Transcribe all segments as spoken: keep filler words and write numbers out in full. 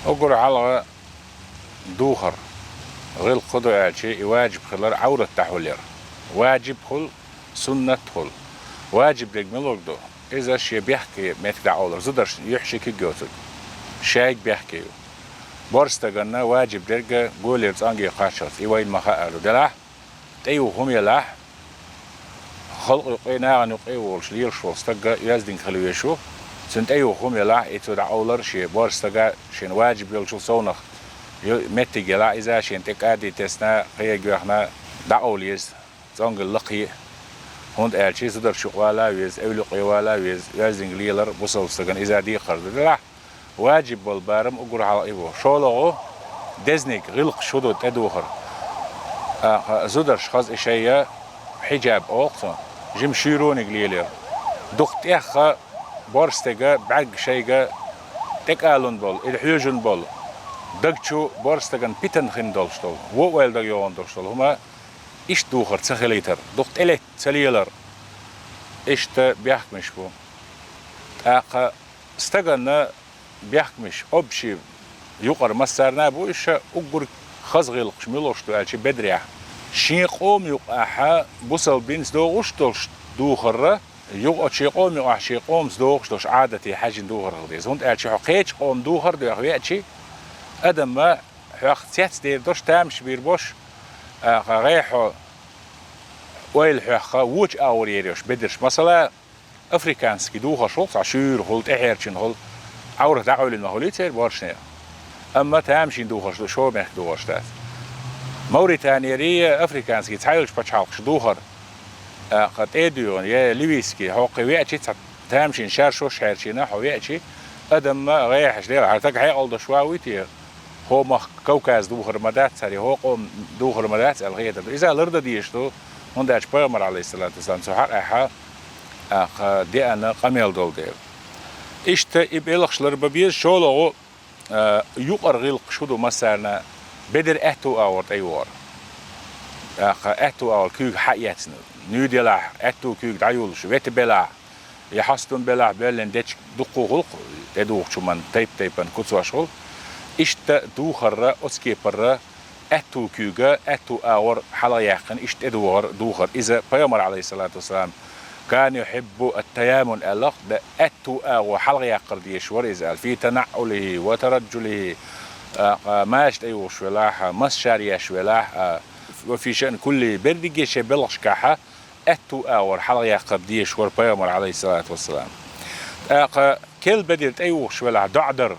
Уггар хьалха духар гӀиллакх хӀун ду аьлча, и ваджиб хилар Ӏаврат дӀахьулъяр. Ваджиб хул, суннат хул. Ваджиб дерг мила ду? Иза шен бехке меттиг дӀакъовлар. Зударшна юхь ши куьг йоцург. Шайга бехке ю. Борз стаганна ваджиб дерг голера цӀанге кхаччалц. И вайна ма хаара ду. Делахь, тӀеюха хӀума елахь, халкъ юкъе, нахана юкъе волуш, лелаш волу стаг оьздангалла хила везаш ву. Цуьнан тӀеюха хӀума елахь, и цо дӀакъовлар шен борз стага, шена ваджиб йолчул совнах ю-, меттиг елахь, иза шена тӀе кӀади тесна, кхега йоьхна, дӀакъовла еза, цӀангалла лакхе. ХӀунда аьлча зударша юкъа вала а веза, эвла юкъе вала а веза, оьздангалла лелар бусалба стагана иза декхар ду. Делахь, ваджиб болу барам уггар хьалха и бу. ШолгӀа, дезниг, гӀиллакхаш хӀун ду тӀедухар. ТӀаккха зударша хаза и шайга хьиджаб олу цунах, жима шуьйраниг лелор. Дукха тӀех борз стага бӀаьрг шайга тӀекӀалун болу, или хьоьжун болу, даг чу борз стагана питана хин долуш долу, вон ойла дага йогӀун долуш долу хӀума, иштта духар ца хилийтар, дукха тӀелетта ца лелар. Иштта бехкамаш бу. ТӀаккха стаганна бехкамаш, общий, юкъара массарна а бу уьш, уггар хаза гӀиллакхаш муьлш ду аьлча бедарехь. Шен къоман юкъахь бусалба динца догӀуш долуш духарра, юкъа шен къоман юкъахь шен къомаца догӀуш долуш Ӏадате хьаьжжина духар хила деза. ХӀунда аьлча хьо кхечу къоман духар а доьхна веачи, адамна хьох цец дер долуш, тамаш бийр болуш, а, гӀехьо ойла хьоьхна, вочу агӀор ерш бедарш. Масала, африканский духарш хуьлу, цхьа шуьйра хуьлу, тӀехьерчина хуьлу, Ӏаврат дӀакъевлина ма хуьлий церан боьршна. Амма тамашийна духарш ду, шо мехкан духарш дац. Мавританери африканский цхьайолчу пачхьалкхаш духар, а, кха тӀе а дуьйгӀина, я ливийский, хьо кхин веачи, цхьа тамашийна шаьршош хьерчийна хьо веачи, адамна гӀехьаш дела, хьара стаг хьекъал долуш ван вуй те? ХӀо махка Кавказ духар ма дац, цаьрга хӀо къоман духар ма дац аьлла хетар ду. Иза лардан дезаш ду, хӀунда аьлча пайхамар, алейхиссалату вассалам, цу хьакъехьа, а, кха деана къамел долу дела. Иштта и белхаш лар бан беза, шолгӀа, а, юкъара гӀиллакхаш хӀун ду массарна, бедар аьтту агӀор тӀейогӀар. А, кха аьтту агӀор куьйга хьаэцна, нуьйда елахь, аьтту куьйга дӀайолуш, вета белахь, я хьастам белахь, боьллина дечиг дуккха гӀуллакх тӀедухучу хӀуманна тайп-тайпана куцош хуьлу. Иштта духарра, оцу кепара аьтту куьйга, аьтту агӀор хьалха яьккхина, иштта тӀедухар, духар. Иза пайхамар, алейхиссалату вассалам, кана юхьиббу ат-таямун аьлла, да, аьтту агӀо хьалха яккхар дезаш вара иза аьлла. Фи танаъулихи ва тараджулихи, а, а, маша тӀейухуш велахь, массара еш велахь, а, ва фи шаъни куллихи, берриге шен белхашкахьа, аьтту агӀор хьалха яккхар дезаш вара пайхамар, алейхиссалату вассалам. ТӀаккха керла бедар тӀейухуш велахь, доӀа дар,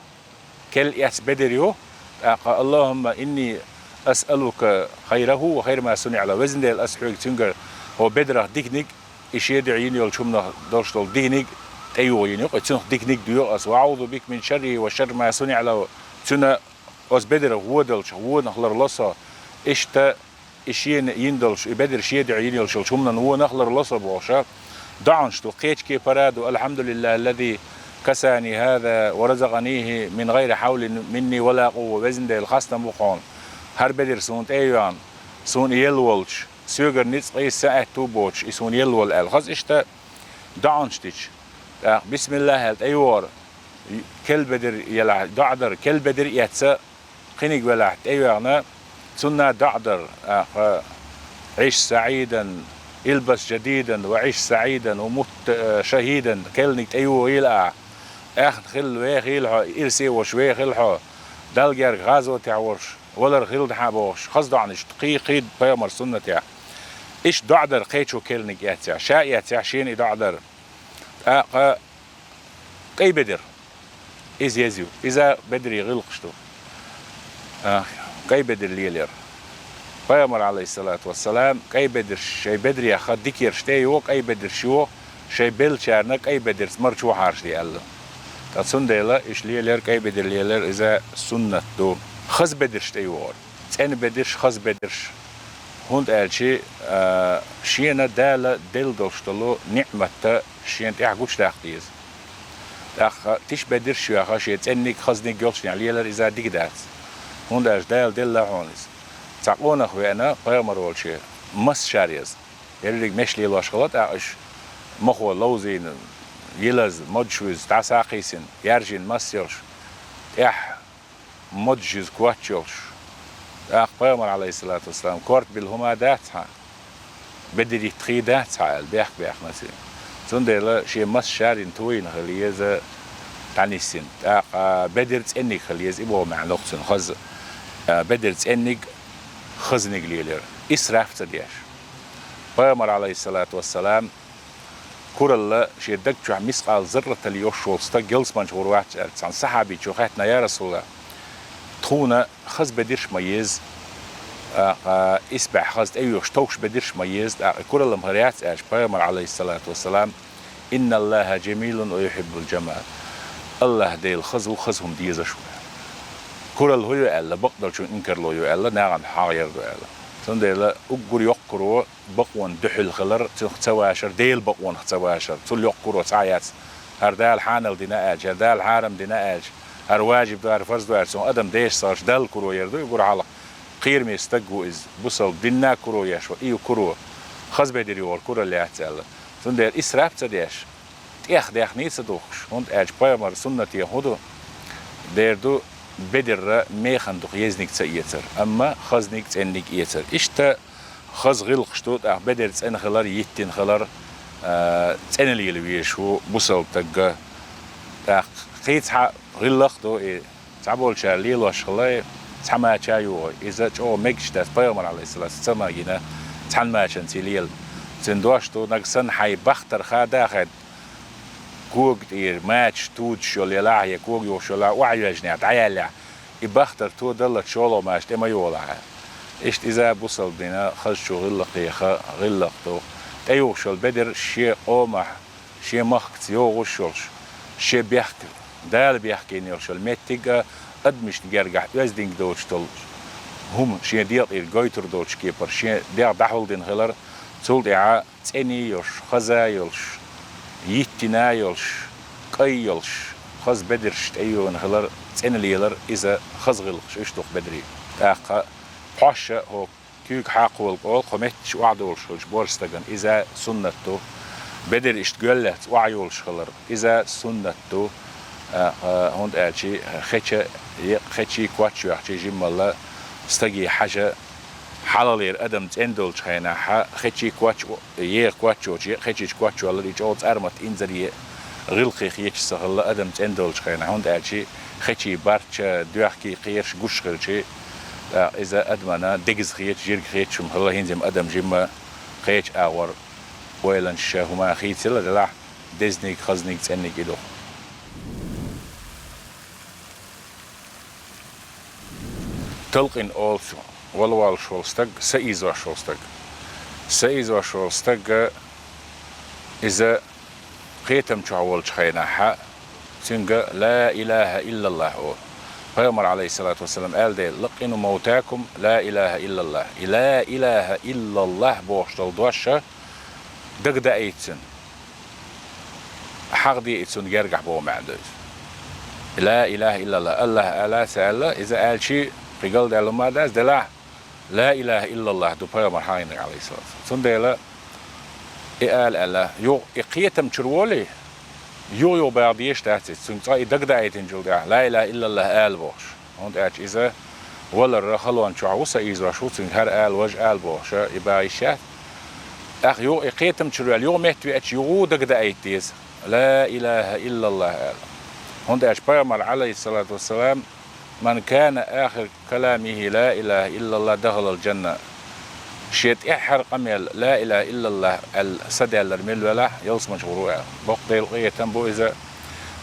керла эцна бедар ю. ТӀаккха: «Аллахумма инни асъалука хайраху ва хайра ма суниъ лаху». Везан Дела, ас хьоьга цуьнгара хӀо бедарах диканиг, и шен дуьхьа йина йолчу хӀуманах долуш долу диканиг тӀейуха йина ю-кх, и цунах диканиг доьху ас. «Ва аъузу бика мин шаррихи ва шарри ма суниъ лаху». Цуьнан оцу бедарах вон долчух вонах ларло со. Иштта и шена йина долуш, и бедар шен дуьхьа йина йолуш йолчу хӀуманан вонах ларло со бохуша, доӀанаш ду, кхечу кепара а ду: «Алхьамдулиллахи аллази касани хаза ва разакъанихи мин гӀайри хьавлин минни ва ла къувва». Везан Дела, хастам бу хьуна, хӀара бедар суна тӀе а йоьхна, суна и елла волчу, соьгара ницкъ а, са аьтту а боцуш, и суна елла волу аьлла. Хаза иштта доӀанаш дича, тӀаккха бисмиллахӀ аьлла тӀейогӀар, керла бедар елахь, доӀа дар, керла бедар эцна, кхиниг велахь тӀейоьхна, цунна доӀа дар, а, кха: «Ӏиш саӀидан, илбас жадидан ва Ӏиш саӀидан ва мут, э, шахӀидан», керланиг тӀейогӀийла ахь. Аьхна хилла вехийла хьо, ирсе ваша вехийла хьо, Далла герга гӀазотехь волуш, валар хилла хьан бохуш, хаза доӀанаш кхий-, кхийда пайхамар суннатехь. Иштта доӀа дар кхечо керланиг эццехь, ша эццехь шена и доӀа дар. ТӀаккха кӀай бедар. Иза еза ю. Иза бедарийн гӀиллакхаш ду. А, кӀай бедар лелор. Пайхамар, алейхиссалату вассалам, кӀай бедарш шайн бедарех дикераш тӀе а йо, кӀай бедарш йо, шайн беллачарна кӀай бедарца марчо хьарчаде аьлла. Ткъа цундела иштта лелор, кӀай бедар лелор, иза суннат ду. Хаза бедарш тӀейогӀар. ЦӀена бедарш, хаза бедарш. ХӀунда аьлча, а, шена Дала делла долуш долу ниъмат шена тӀехь гучудаккха деза. ТӀаккха тиша бедарш а йоьхна, шен цӀенниг, хазниг йолчунехь лелар, иза дика дац. ХӀунда аьлча Дала делла хьуна иза. Цхьа къонах веана, пайхамар волчу, масса шаръеза. Ерриг меш лелош хилла тӀаккха уьш, мохо ловзийна, йилаза, модаш вуьзна, дӀасакхийсина, яьржина масса йолуш. ТӀехь модж юза коч йолуш. ТӀаккха пайхамар, Ӏалайхиссалату вассалам, корта билла хӀума дац хьан, бедар йитта хи дац хьан аьлла, бехк баьхна цуьнан. Цундела шен мас шарйина, тойина хила еза, дӀанисйина. ТӀаккха бедар цӀенниг хила еза, и боху маьӀна ло-кх цуьнан хаза, а, бедар цӀенниг, хазаниг лелор. Исраф ца деш. Пайхамар, Ӏалайхиссалату вассалам, куралла шен даг чохь мискъал зарратал йолуш волу стаг ялсаманчу гӀур вац аьлла, цхьана сахьабичо хаьттина: «Я Расулаллах, тхуна хаза бедарш ма еза, тӀаккха исбаьхьа хаза тӀеоьхуш товш бедарш ма еза, тӀаккха и куралла-м хир яц», аьлча, пайхамар, Ӏалайхиссалату вассалам: «ИнналлахӀа жамилун ва юхьиббул жамал». АллахӀ Дела хаза ву, хаза хӀума дезаш ву. Куралла хӀун ю аьлла, бакъдолчун инкарло ю аьлла, нахана хьагӀ яр ду аьлла. Цундела уггар йоккха куро бакъонна дуьхьал хилар, цунах ца вашар, Делан бакъонах ца вашар, цул йоккха куро цхьа а яц. ХӀара Дала хьанал дина аьлча, хӀара Дала хьарам дина аьлча, хӀара важиб ду, хӀара фарз ду аьлча, цунах адам дешаш ца хилча, Далла куро яр ду, и гур хьалха кхераме стаг ву иза, бусалба динна куро еш ву, и ю куро, хаза бедар йогӀур куралла яц аьлла. Цундела исраф ца деш, тӀех даьхний а ца духкуш, хӀунда аьлча пайхамаран суннате хӀун ду? Дера ду, бедарра механа дукха езниг ца эцар, амма хазниг, цӀенниг эцар. Иштта хаза гӀиллакхаш ду, тӀаккха бедар цӀена хилар, йиттина хилар, а, цӀена лела везаш ву бусалба стаг. ТӀаккха кхин цхьа гӀиллакх а ду и, цхьаболчара лелош хилла, цхьа мача а йогӀу. Иза чӀогӀа мегаш дац, пайхамар, Ӏалайхиссалату, ца магийна цхьана мачанца и лела. Цуьнан дош ду, нагахь санна хьайн бахтар хада а хаьдда, кога тӀера мачаш тудуш йолу елахь я кога йохуш йолахь, охьайоьжнехь, дӀаяьллехь, и бахтар тодаллалц шолгӀа мача тӀе ма йолахь. Иштта иза бусалба динан хазачу гӀиллакхех гӀиллакх ду. ТӀейогӀуш йолу бедар шен къомах, шен махкаца йогӀуш йолуш, шен бехк, Дала бехкийна йолуш йолу меттиг а, адамашна гергахь оьздангалла доцуш долу хӀума, шен декъа тӀера гойтур доцуш кепара, шен дегӀ дӀахьулдина хилар, цул тӀаьхьа цӀена йолуш, хаза йолуш, йиттина йолуш, кӀай йолуш, хаза бедарш тӀейогӀина хилар, цӀена лелар, иза хаза гӀиллакхаш, уьш ду-кх бедарий. ТӀаккха пхьош а хӀокху куьйга хьакхаволу кӀол кху метташ охьадолуш хилча борша стагана, иза суннат ду. Бедар иштта гоьллаьцна охьайолуш хилар, иза суннат ду. А, а, хӀунда аьлча хеча, екъа хечий, коч йоьхчий жиммалла стаге хьажа, хьалхалера адам цӀена долчу хенахь, хечий, коч, еха коч йоцуш, екъа хечийча коч йоллар, и чӀогӀа цӀармат инзаре гӀиллакхе хеташ ца хилла адам цӀена долчу хенахь, хӀунда аьлча хечий барт а, доьхкий, кхераш гуш хилча, тӀаккха иза адамана дегаза хеташ, жирга хеташ хӀума хилла, хӀинца-м адам жимма кхечу агӀор ойланаш, хӀума хийцаелла делахь, дезниг, хазниг, цӀенниг и ду-кх. Талкъин олу цунах, вала воллуш волу стаг, са ийзош волу стаг. Са ийзош волу стаг, иза кхетам чохь волчу хенахь, цуьнга «Ла илаха иллаллах» олу. Пайхамар, Ӏалайхиссалату вассалам, аьлла дела: «Лаккъину мавтакум ла илаха иллаллах». И «Ла илаха иллаллах» бохуш долу дош дагадаийта цуьнан. ХьагӀ де и цунна гергахь боху маьӀна ду иза. «Ла илаха иллаллах», АллахӀ ала ца аьлла, иза аьлчи кхин галдаьлла хӀума дац, делахь, «Ла илаха иллаллах» ду пайхамар хьагӀийнарг, Ӏалайхиссалату вассалам. Цундела и ала аьлла, юха и кхетам чуьра волий, юха-юха баха дезаш дац иза, цуьнга цкъа и дагадаийтинчул тӀаьхьа «Ла илаха иллаллах» ала бохуш. ХӀунда аьлча иза валарра халон чохь ву, са ийзош ву, цуьнга хӀара ала, важа ала бохуш, и баха йиш яц. ТӀаккха юха и кхетам чуьра ваьлла, юха метта веача, юха дагадаийта деза: «Ла илаха иллаллах» ала. ХӀунда аьлча пайхамар, Ӏалайхиссалату вассалам: «Ман кана ахиру каламихи ла илаха иллаллах, дахалал жанна». Шен тӀаьххьара къамел «Ла илаха иллаллах» аьлла садаьллар мила велахь, ялсаманчу гӀур ву аьлла. Боккъал Делан къинхетам бу иза,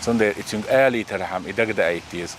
цундела и цуьнга алийтархьама, и дагадаийта деза.